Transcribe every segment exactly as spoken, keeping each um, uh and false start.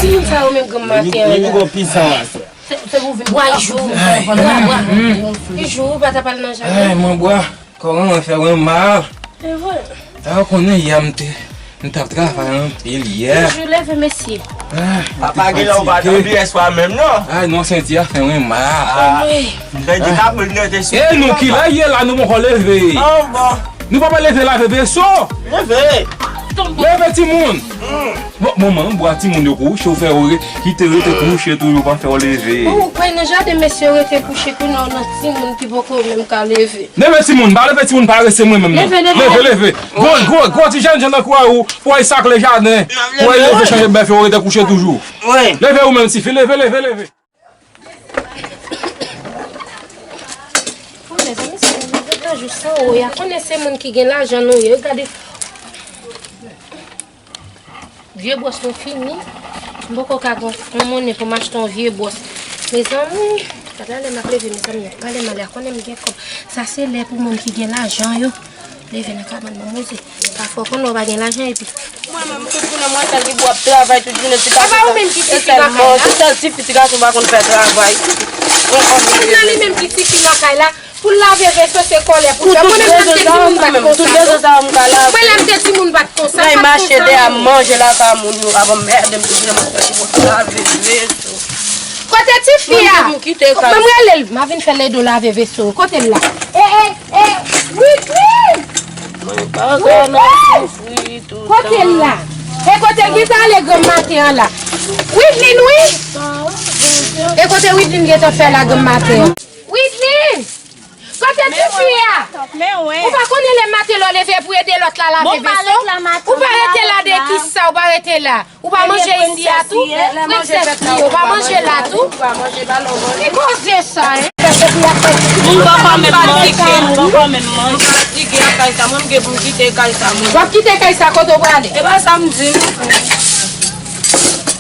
Ti moun sa yo menm granm maten an la. Bwa jou. Bwa, bwa. Jou, ou pa ta pral nan jaden. Ay, mwen bwa. Kòman mwen fè mwen mal? E vre. A, ou konnen yè m te, m t ap travay anpil yè. Jou leve, mesye. Ah, mwen te fatige. Papa, gen lè ou pa dòmi yè swa menm, non? Ay, non, senti a fè mwen mal. Ah. Wi. Frè di Kabrit nèt e sou. E nou ki la ye la, nou poko leve. Ah, bon. Nou pa pral leve lave veso. Leve. Leve, timoun. Hmm. Bon, manman, bwa timoun yo kouche, ou fè yo re-, kite yo rete kouche tou, yo pa fè yo leve. Ou kwè nan jaden mesye yo rete kouche, kounye a nan timoun ki poko menm ka leve. Leve timoun, pa leve timoun parese mwen menm non. Leve, leve. Leve, leve. Gwo, gwo, gwo ti jènjan nan kwa ou, pou al sakle jaden, pou al leve chanje bèf yo rete kouche toujou. Wi. Leve ou menm tifi, leve, leve, leve. Konnen se misye, nou vle tanjou san woya. Konnen se moun ki gen lajan nou ye. Gade. Vye bwòs nou fini. M poko ka gon, yon monnen pou m achte yon vye bwòs. Mezanmi, gade lè m ap leve, mezanmi, gade m ale a, konnen m gen kòb. Sa se lè pou moun ki gen lajan yo. Leve nan kabann manmoze. Pafwa w konn wè w pa gen lajan epi. Mwen menm, tout jounen mwen sèl ki pou ap travay tout jounen ti gason. Papa, ou menm ki tifi lakay la? Sèl tifi ti gason pa konn fè travay. Moun nan li menm ki tifi lakay la, pou l lave veso se kòlè pou l fè. Mwen menm lè m te timoun m pa t konsa. Mwen lè m te timoun m pa t konsa. Mwen mache dèyè manje lakay moun yo, avan mède m tout jounen mwen sèl ki pou lave veso. Kote tifi a? Mwen rele l, m a vin fè l ede w lave veso. Kote l la? E, e, e, Widlin! Mwen pa ka nan soufri toutan. Kote l la? E kote l gentan ale granm maten an la? Widlin, wi! E kote Widlin gentan fè la granm maten an? Widlin! Kote tifi a? Ou pa konnen lè maten lè w leve pou ede lòt la lave veso? Ou pa rete la de kisa, ou pa rete la. Ou pa manje isi a tou? Prinsès li, ou pa manje la tou? Ki koze sa, en? Moun papa menm manje, moun papa menm manje. Fatige ak kay sa, mwen m gen pou m kite kay sa, mwen. W ap kite kay sa, kote w prale? E pa sa m di m.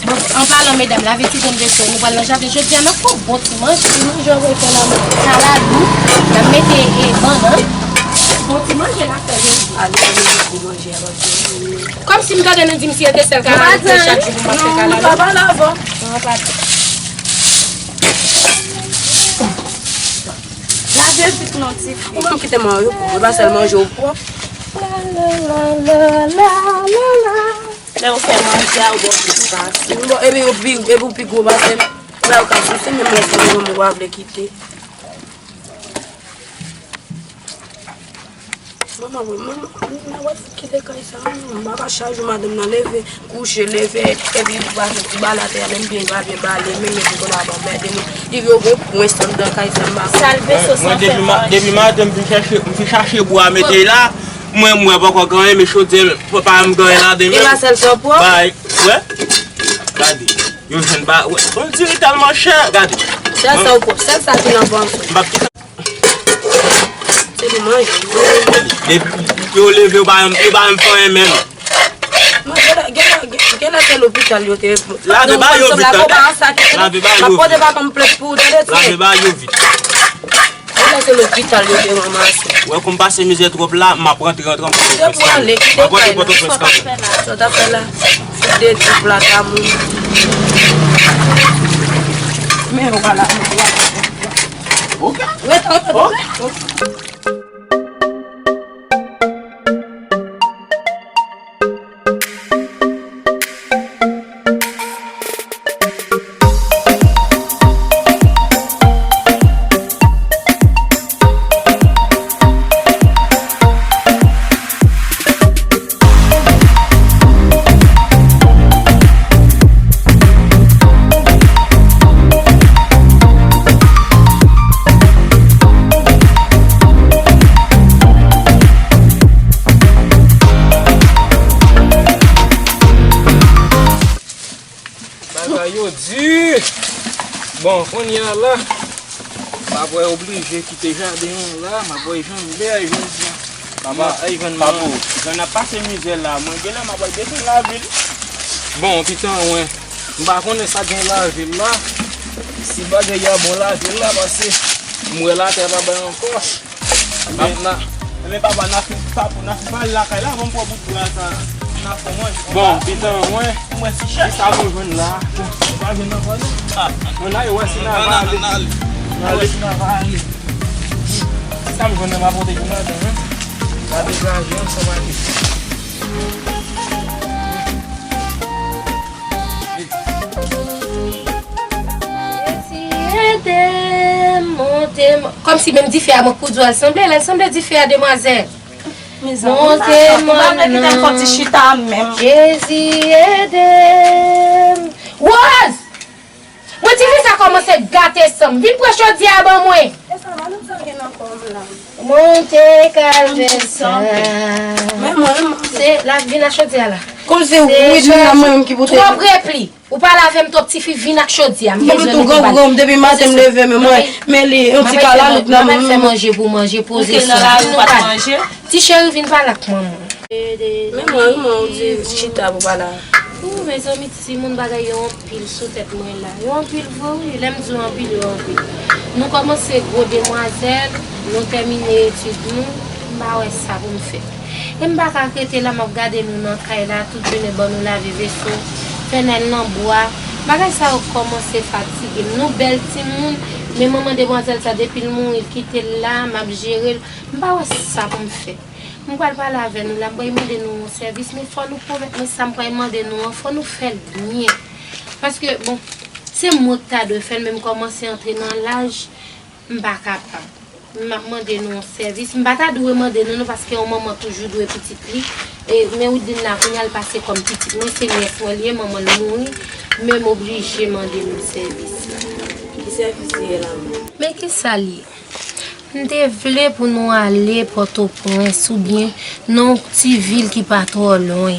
Bon, an palan, medam, lave ti grenn veso, nou pral nan jaden. Jodi a, n ap fè yon bon ti manje. Ti manje w pral fè la, kalalou, n ap mete, e, bannann. Bon ti manje n ap fè jodi. Ale, ale, bon ti manje a, paske Kòmsi m tande nou di m si e te sèl kalalou, se chak jou pou m ap fè kalalou. Non, nou pa pale avan. Non, pa. Lave vit non, tifi. Ou menm kite manje w pwòp, e pa sèl manje w pwòp. Lè yo fè manje a, ou ba w plis pase. Bon, epi ou pi, epi ou pi gwo pase m. Lè yo ka souse, menm lè se mwen ou pa vle kite. Manman, mwen, mwen, mwen, mwen, mwen kite kay sa, mwen, mwen pa ka chak jou madanm nan leve, kouche, leve, epi li pa fè ti bale atè a, menm byen pa byen bale, menm epi konn ap anmède mwen. Li yo gen pwen anndan kay sa, m pa konn. Sal veso san fè manje. Depi maten, m fin chache, m fin chache bwa mete la, mwen, mwen poko gen anyen, men chodyè, pa m gen anyen ladan menm. E pa sèl sa w pran? Bay, wè, gade, yo jwenn ba, wè, on dirait tèlman chè, gade. Sèl sa w pran, sèl sa ki nan panse. M p ap kite. Se pou manje. Depi yo leve, yo pa, yo pa menm fè anyen menm. Mwen, genlè, genlè, genlè se lopital yo te. Lave ba yo vit, tande. Lave ba yo vit. M ap pote pa konplèt pou ou, tande, tande. Lave ba yo vit. Genlè se lopital yo te ranmase. Wè, kou m pase mizè twòp la, m ap rantre, rantre, m ap rantre Pòtoprens kanmenm. M ap rantre Pòtoprens kanmenm. Sa w t ap fè la? Fout de ti plat a moun. Men yo pa la. Ok. Ret, ret, ret. Bagay yo di. Bon, kounye a la, m ap wè oblije kite jaden an la, m ap wè jan m bèy jodi a. Papa, jan n ap pase mizè la, mwen genlè m ap al desann lavil. Bon, pitan mwen, m pa konnen sa gen lavil la. Si bagay a bon lavil la, paske m wè latè pa bay ankò. Enben, papa, n a fin, papa, n a fin pale lakay la, ban m pran bout bwa sa. Bon, pitan mwen, kisa nou jwenn la? Bon, nou pa jwenn nan kò nou. Ann ale, wè si n a va ale. Ann ale. Sa m jwenn nan, m a pote pou madanm, wi. N a degaje ansanm ale. Jezi, ede m, monte m. Kòmsi menm dife a, mwen k pou di w, l sanble, l sanble dife a, demwazèl. Mezanmi, monte m, ou pa vle kite m fè ti chita menm. Jezi, ede m. Rose! Mwen di fi sa kòmanse gate san m. Vin pran chodyè a ban mwen. E sa, ba nou sa gen nan kò m la. Monte kalvè sa. Men mwen, mwen. Se la, vin ak chodyè a la. Kòmsi wi, di nan mwen menm ki pote. Twòp repli. Ou pa lave m twòp, tifi, vin ak chodyè a. M bezwen nou konprann. Depi maten m leve, men mwen, men li, yon ti kalalou nan men m. Fè manje pou manje, poze san. Ti cheri, vin pale ak manman. Men mwen, mwen, ou di chita pou pale. Ou, mezanmi, timoun, bagay yo anpil sou tèt mwen la. Yo anpil vre, wi. Lè m di yo anpil, yo anpil. Nou kòmanse gwo demwazèl, nou tèmine etid nou, m pa wè sa pou m fè. E m pa ka rete la, m ap gade nou nan kay la, tout jounen ban nou lave veso, fè nèl nan bwa. Bagay sa yo kòmanse fatige m. Nou bèl timoun, men manman demwazèl sa, depi l mouri, l kite l la, m ap jere l. M pa wè sa pou m fè. M pral pale avè nou la, m pral mande nou yon sèvis, men fò nou pwomèt mwen sa m pral mande nou an, fò nou fè l byen. Paske, bon, se mwen k ta dwe fè l, men m kòmanse antre nan laj, m pa kapab. M ap mande nou yon sèvis. M pa ta dwe mande nou, non, paske yon manman toujou dwe pitit li. E, men Widlin la, kounye a l pase kòm pitit mwen, se nyès mwen li ye, manman l mouri. Men m oblije mande nou sèvis la. Ki sèvis li ye la menm? Men kisa l ye? M te vle pou nou ale Pòtoprens oubyen nan yon ti vil ki pa twò lwen.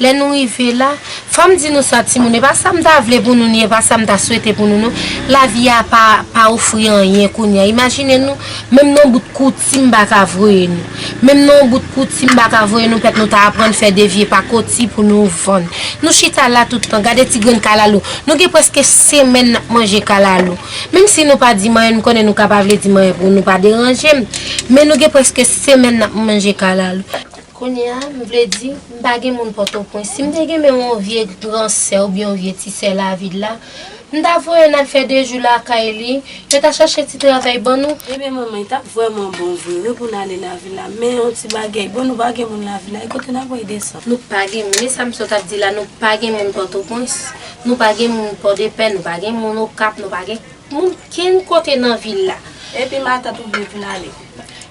Lè nou rive la, fò m di nou sa, timoun, e pa sa m ta vle pou nou, ni e pa sa m ta swete pou nou, non. Lavi a pa, pa ofri anyen kounye a. Imajine nou, menm nan yon bout kouti m pa ka voye nou. Menm nan yon bout kouti m pa ka voye nou, pèt nou ta aprann fè de vye pakoti pou nou vann. Nou chita la tout tan, gade ti grenn kalalou. Nou gen prèske semèn n ap manje kalalou. Menm si nou pa di m anyen, m konnen nou ka pa vle di m anyen pou nou pa deranje m. Men nou gen prèske semèn n ap manje kalalou. Kounye a, m vle di, m pa gen moun Pòtoprens. Si m te gen menm yon vye gran sè oubyen yon vye ti sè lavil la, m ta voye n al fè de jou lakay li, yo ta chache ti travay ban nou. Ebyen, manman, li t ap vrèman bon vre, wi, pou n ale lavil la. Men yon ti bagay, bon, nou pa gen moun lavil la, e kote n ap voye desann? Nou pa gen moun, e sa m sot ap di la, nou pa gen moun Pòtoprens, nou pa gen moun Pòdepè, nou pa gen moun Okap, nou pa gen moun kenn kote nan vil la. Epi matant ou vle pou n ale?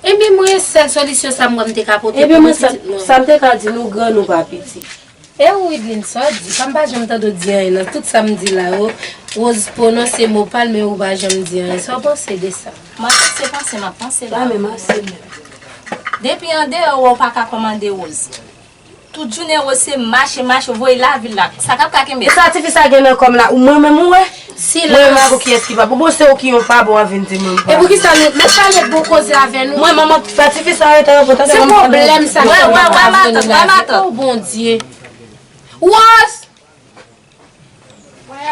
Ebyen, mwen, sèl solisyon sa m wè m te ka pote pou nou, pitit mwen. Ebyen, mwen, sa, sa m te ka di nou, gran nou pa piti. E ou, Widlin, sa w di? Sa m pa janm tande w di anyen nan tout sa m di la yo. Rose pwononse mo pa l, men ou pa janm di anyen. Sa w panse de sa? Mwen, se panse m ap panse la. Pa menm ase menm. Depi andeyò, ou pa ka kòmande Rose. Tout jounen Rose se mache, mache, voye lavil la. Sa k ap ka kenbe? E sa tifi sa gen nan kò m la? Ou mwen menm ou wè? Silans. Mwen menm avè kiyès ki pa bon? Bon, se ou ki yon pa bon a vin di mwen pa. E poukisa nou, nou pale bon koze avè nou? Mwen, manman, fè tifi sa rete repon, tande. Se pwoblèm sa. Wè, wè, wè, matant, wè, matant. Oh, Bondye. Rose!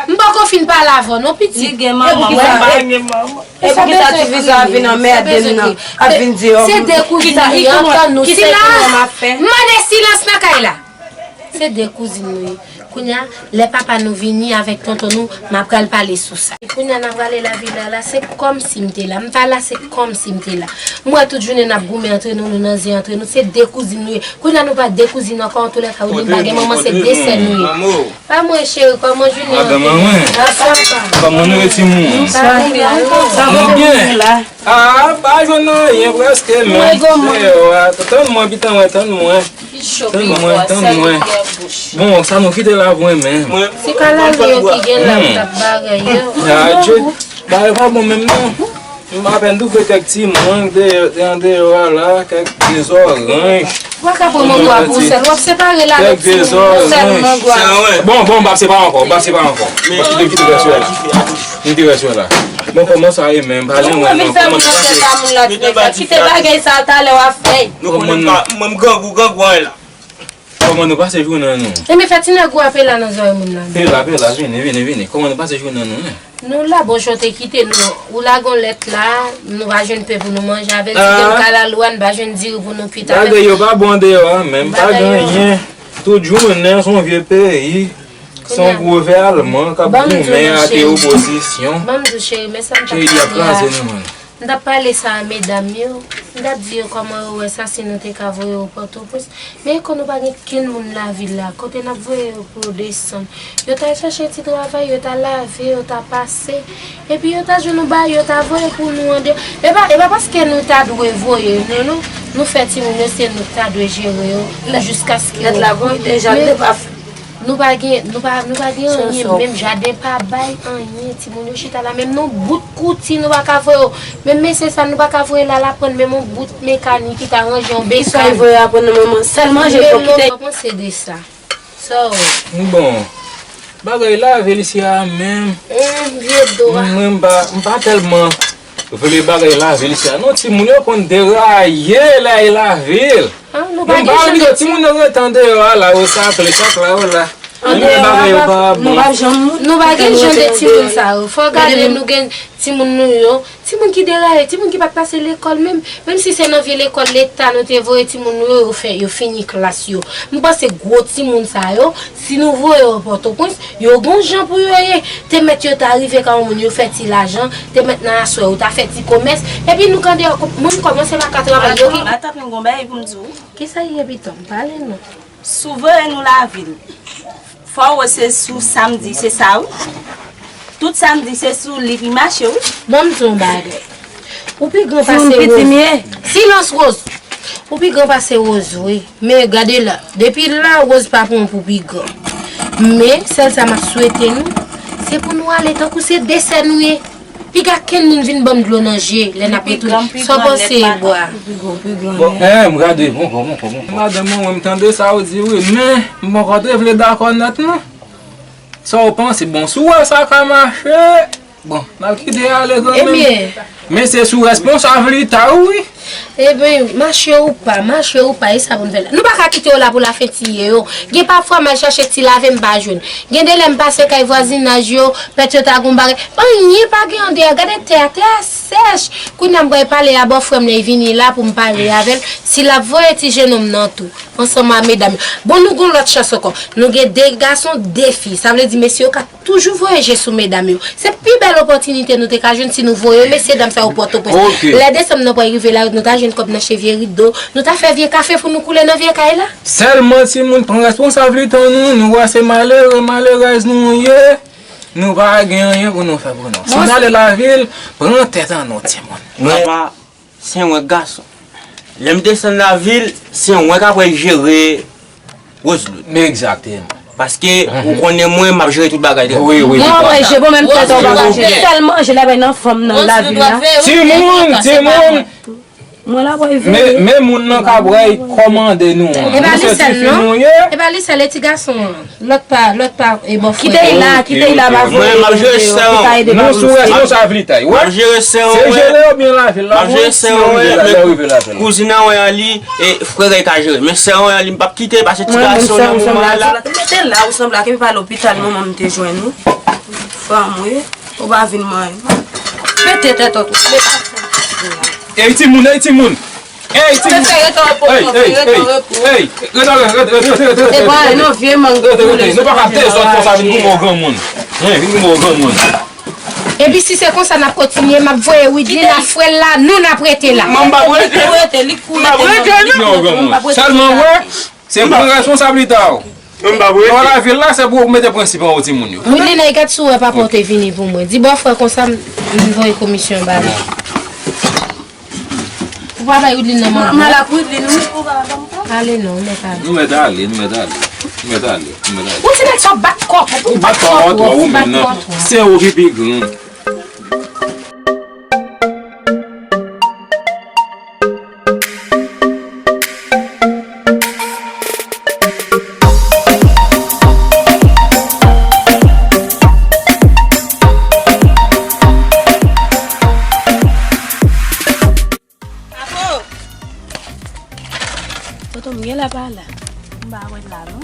M poko fin pale avè w non, pitit. Li gen manman. E poukisa, e poukisa tifi sa vin anmède m nan? Ap vin di, oh, se de kouzin nou ye, antann nou. Silans! M mande silans nan kay la. Se de kouzin nou ye. Kounye a, lè papa nou vini avèk tonton nou, m ap pral pale sou sa. Kounye a, n ap rale lavil la, la, se kòmsi m te la. M pa la, se kòmsi m te la. M wè tout jounen n ap goumen antre nou, nou nan zen antre nou. Se de kouzin nou ye. Kounye a nou pa de kouzin ankò, antoulèka, ou di m pa gen manman, se de sè nou ye. Pa mwen, cheri, kòman jounen an te? Madanm an mwen. Kòman nou ye, timoun? Nou byen. Ah, pa jwenn anyen prèske, men. Tann mwen, pitan mwen, tann mwen. Tann mwen, tann mwen. Bon, sa nou kite la pou mwen, men. Se kalalou yo ki gen la, ou t ap bagay yo. Adje, bagay pa bon menm, non. M apèn twouve kèk ti mang deyò, andeyò a la, kèk dezòranj. Ou pa ka pran mango a pou sèl, w ap separe l avèk ti moun sèl mango a. Bon, bon, m p ap separe ankò, m p ap separe ankò. Bon, kite, kite rès yo la. Kite rès yo la. Bon, kòman sa ye menm? Pale mwen non. Kòman sa ye? Kite bagay sa talè w ap fè. Nou konnen pa, mwen m grangou, grangou anyen la. Kòman nou pase jounen nou? Ebyen, fè ti nèg ou a pela nan zòrèy moun nan. Pela, pela, vini, vini, vini. Kòman nou pase jounen nou, men? Nou la, bon, jan w te kite nou. Ou lage yon lèt la, nou pa jwenn pen pou nou manje avè l. Ti grenn kalalou a, nou pa jwenn diri pou nou kwit avè l. Bagay yo pa bon deyò a, menm pa gen anyen. Tout jounen se yon vye peyi, se yon gwo vè alman k ap goumen ak opozisyon. Ban m di w, cheri, men sa m t ap pale a. M t ap pale sa a medam yo. M t ap di yo kòman yo wè sa si nou te ka voye yo Pòtoprens. Men kon nou pa gen kenn moun lavil la, kote n ap voye yo pou yo desann? Yo t al chache ti travay, yo t al lave, yo t al pase. Epi yo ta jwenn yon bagay, yo ta voye pou nou andeyò. E pa, e pa paske nou ta dwe voye yo, non, non. Nou fè timoun yo, se nou k ta dwe jere yo, pou jiskaske yo gran. Men nou pa gen, nou pa, nou pa gen anyen, menm jaden pa bay anyen. Timoun yo chita la, menm nan bout kouti, nou pa ka voye yo. Menm mesye sa, nou pa ka voye l al aprann menm yon bout mekanik ki ta ranje yon bekàn. Kisa l voye aprann nan manman? Sèl manje l fè kite. Menm mwen panse de sa. Sa w wè? Bon, bagay lavil isi a menm. Hum, vye do a. Mwen m pa, m pa tèlman vle bagay lavil isi a. Non, timoun yo konn deraye lè y lavil. Ah, nou pa gen jan de timoun yo ret andeyò a la, yo sakle, sakle yo la. Andeyò a, nou pa janm. Nou pa gen jan de timoun sa yo. Fò gade nou gen timoun nou yo. Timoun ki deraye, timoun ki pa t pase lekòl menm. Menm si se nan vye lekòl leta nou te voye timoun nou yo, yo fè, yo fini klas yo. M panse gwo timoun sa yo, si nou voye yo Pòtoprens, yo gon jan pou yo ye. Te mèt yo ta rive ka yon moun yo fè ti lajan, te mèt nan aswè yo ta fè ti komès. Epi nou kande yo, moun kòmanse pa ka travay yo. Atann, gon bagay pou m di w. Kisa ye piton? Pale non. Si w voye nou lavil, fò w wè se sou samdi, se sa wi. Tout samdi se sou li li mache wi. Ban m di w yon bagay. Ou pi gran pase Rose. Silans, Rose. Ou pi gran pase Rose wi. Men gade la, depi la Rose pa pran w pou pi gran. Men sèl sa m ap swete nou, se pou nou ale tankou se de sè nou ye. Piga kenn moun vin ban m dlo nan je lè n ap retounen. Sa w panse, Bwa? Bon, eh, m gade, bon, bon, bon, bon, bon. Madanm mwen, mwen, m tande sa w di wi, men m poko te vle dakò nèt non. Sa w panse? Bon, si w wè sa ka mache, bon, n ap kite ale kanmenm. Ebyen. Men se sou responsablite w wi. Eben, mache ou pa, mache ou pa, e sa pou n fè la? Nou pa ka kite yo la pou lafen tiye yo. Gen pafwa m al chache ti lave m pa jwenn. Gen de lè m pase kay vwazinaj yo, pèt yo ta gon bagay. Anyen pa gen andeyò, gade tè a, tè a sèch. Kounye a m pral pale a bòfrè m nan, li vini la pou m pale avè l. Si l ap voye ti jennonm nan tou, ansanm a medam yo. Bon, nou gon lòt chans ankò. Nou gen de gason, de fi. Sa vle di mesye yo ka toujou voye je sou medam yo. Se pi bèl opòtinite nou te ka jwenn si nou voye mesye dam sa yo Pòtoprens. Ok. Lè desanm nan pral rive la, nou ta jwenn kòb nan chevye rido, nou ta fè vye kafe pou nou koule nan vye kay la. Sèlman timoun pran responsablite nou, nou wè se malere, malerèz nou ye, nou pa gen anyen pou nou fè pou nou. Si n ale lavil, pran tèt an nou timoun. Mwen, Sèwen gason. Lè m desann lavil, se mwen k ap jere Roseloute. Egzakteman. Paske ou konnen mwen, m ap jere tout bagay. Wi, wi. Mwen wè je bon menm tèt an bagay. Sèlman je la bay nan fanm nan lavil la. Timoun, timoun. Mwen la bay veye. Men, men moun nan k ap kòmande nou an. E pa li sèl non. E pa li sèl, e ti gason an. Lòt pa, lòt pa, e bòfrè. Kite y la, kite y la, pa voye. Mwen, m ap jere sè an. Nou sou responsablite, wi. M ap jere sè an, wi. Se jere yo byen lavil la, m ap jere sè an, wi. Men kouzin an, wi, an li, e frè a ka jere. Men sè an, wi, an li, m p ap kite, paske ti gason nan moman la. Ou mete la, ou sanble ak epi pa lopital manman m te jwenn ou. Fanm, wi. Ou pa vin manyen. Pete tèt ou. Ey, timoun, ey, timoun. Ey, timoun. Ey, ey, ey, ey. Rete, rete, rete, rete, rete, rete. Se pa non, vye mang. Rete, rete. Nou pa ka dezòd konsa, vin goumen w granmoun. Wi, vin goumen w granmoun. Epi si se konsa n ap kontinye, m ap voye Widlin ak frè l la, nou n ap rete la. Mwen m p ap rete. Li rete, li rete. M p ap rete, non. Non, granmoun. Sèlman, wè, se pran responsablite w. Mwen m p ap rete. Nan lavil la, se pou w mete prensip anwo timoun yo. Widlin, ay gad si w wè papa w te vini pou mwen. Di bòfrè konsa, m, m voye komisyon ba li. Ou pa bay Widlin nan manman. Mal ak Widlin, wi. Ale non, ou mèt ale. Nou mèt ale, nou mèt ale. Nou mèt ale, nou mèt ale. Ou ti nèg sa bat kò twòp, ou bat kò twòp, ou bat kò twòp. Se ou ki pi gran. Papo! Tonton, m genlè pa la. M pa wè l la, non.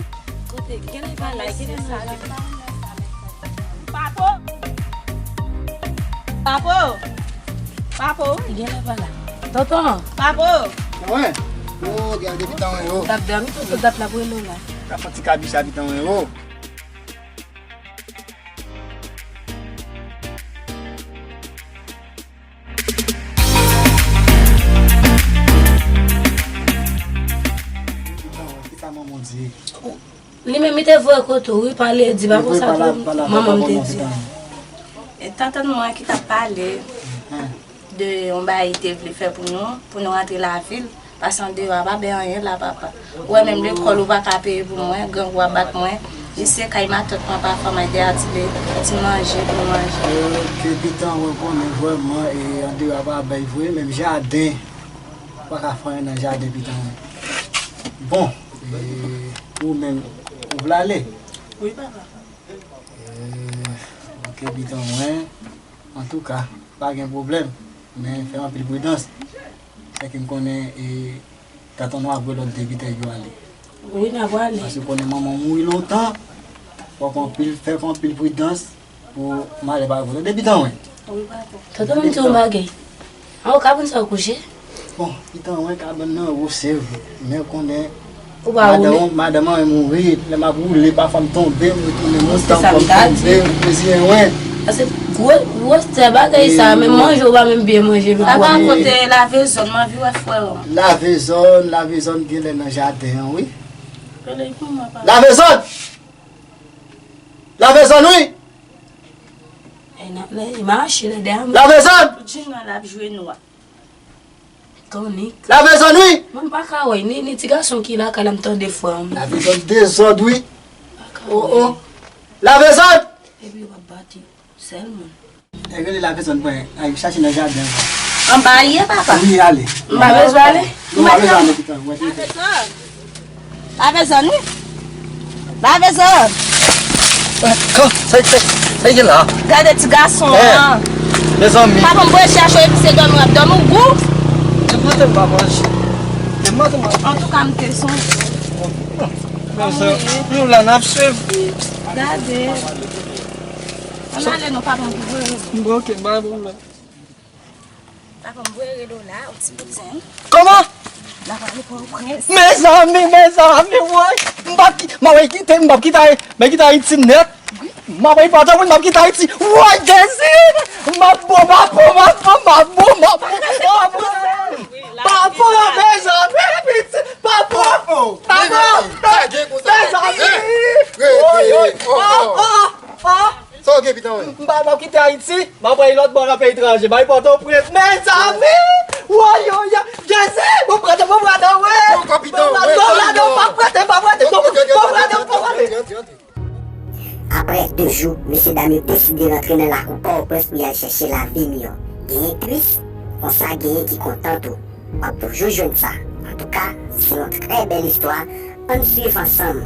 Kote? Genlè pa la, genlè sa. Papo! Papo! Papo! Genlè pa la. Tonton! Papo! Mwen? Oh, gade pitan yo. T ap dòmi, tonton, dat la pou rele w la. Ka fè yon ti kabich a pitan mwen, o. Pitan mwen, kisa manman w di? Li menm, li te voye kote w, wi, pale, di pa konsa tou, manman m te di. E tantant mwen ki t ap pale de yon bagay li te vle fè pou nou, pou nou rantre lavil, paske andeyò a pa bay anyen la, papa. Ou wè, menm lekòl ou pa ka peye pou mwen, grangou a bat mwen, jis se kay matant mwen pafwa m al te atire ti manje pou manje. Ok, pitan, ou konnen vrèman, e andeyò a pa bay vre, menm jaden, ou pa ka fè anyen nan jaden, pitan mwen. Bon, e ou menm, ou vle ale? Wi, papa. Eh, ok, pitan mwen. Antouka, pa gen pwoblèm. Men fè anpil pridans. Sèke m konnen, e, tanton nou ap voye lòt de pitan yo ale. Wi, n ap ale. Paske ou konnen manman w mouri lontan. Fòk anpil, fè anpil pridans pou malè pa rive w. Tande, pitan mwen. Wi, papa. Tonton, m di yon bagay. An, ou ka konn sa w kouche? Bon, pitan mwen, kabann nan wo, se vre. Men konnen madanm, madanm mwen mouri, lè m ap woule, pafwa m tonbe, m retounen monte ankò, m tonbe, m peze mwen. Paske gwo, gwo sè bagay sa, menm manje, ou pa menm byen manje, menm. Papa, kote lave zòn, m anvi wè frè w. Lave zòn, lave zòn genlè nan jaden an, wi. Lave zòn! Lave zòn, wi! E nan, lè, li mache nan dèyè mwen. Lave zòn! Tout jounen l ap jwe nwa. Tonik. Lave zòn, wi! Mwen, m pa ka wè, ni, ni ti gason ki lakay la, m tande frè m. Lave zòn dezòd, wi. M pa ka wè. Oh, oh. Lave zòn! Epi w ap bat yo. Sèl moun. E rele lave zòn mwen, al chache nan jaden an. Anba a ye, papa? Wi, ale. M pa bezwen ale. Nou pa bezwen ale, pitan mwen. Lave zòn. Lave zòn, wi. Lave zòn. Sa, sa, sa, sa gen la? Gade ti gason an. Mezanmi. Papa m voye chache epi se dòmi w ap dòmi, ou gou. Depi maten m pa manje. Depi maten m pa manje. Antouka, m te sonje. Mezanmi, nou la, n ap swiv. Gade. Ann ale non, papa m pou voye. Bon, ok, pa gen pwoblèm. Papa m voye rele w la, yon ti bouzen. Kòman? N ap ale Pòtoprens. Mezanmi, mezanmi, woy! M p ap ki-, m ap kite, m p ap kite Ay-, m ap kite Ayiti nèt. M ap ale Pòtoprens, m ap kite Ayiti. Woy, Jezi! M ap bon, m ap bon, m ap bon, m ap bon, m ap bon, m ap bon. Papa, mezanmi, pitit, papa, papa, mezanmi. Woy, woy, ah, ah, ah. Sa w gen, pitan mwen? M pa, m ap kite Ayiti, m ap al lòt bò nan peyi etranje, m al Pòtoprens. Mezanmi! Woy, woy, woy! Jezi! Bon, prete, bon, prete, wi! Bon, kapitan, wi, kapitan. Bon, prete, bon, prete, bon, prete, bon, prete. Apre de jou, mesye dam yo deside rantre nan lakou Pòtoprens pou y al chèche lavi miyò. Genyen tris, konsa genyen ki kontan tou. W ap toujou jwenn sa. Antouka, se yon trè bèl istwa. Ann swiv ansanm.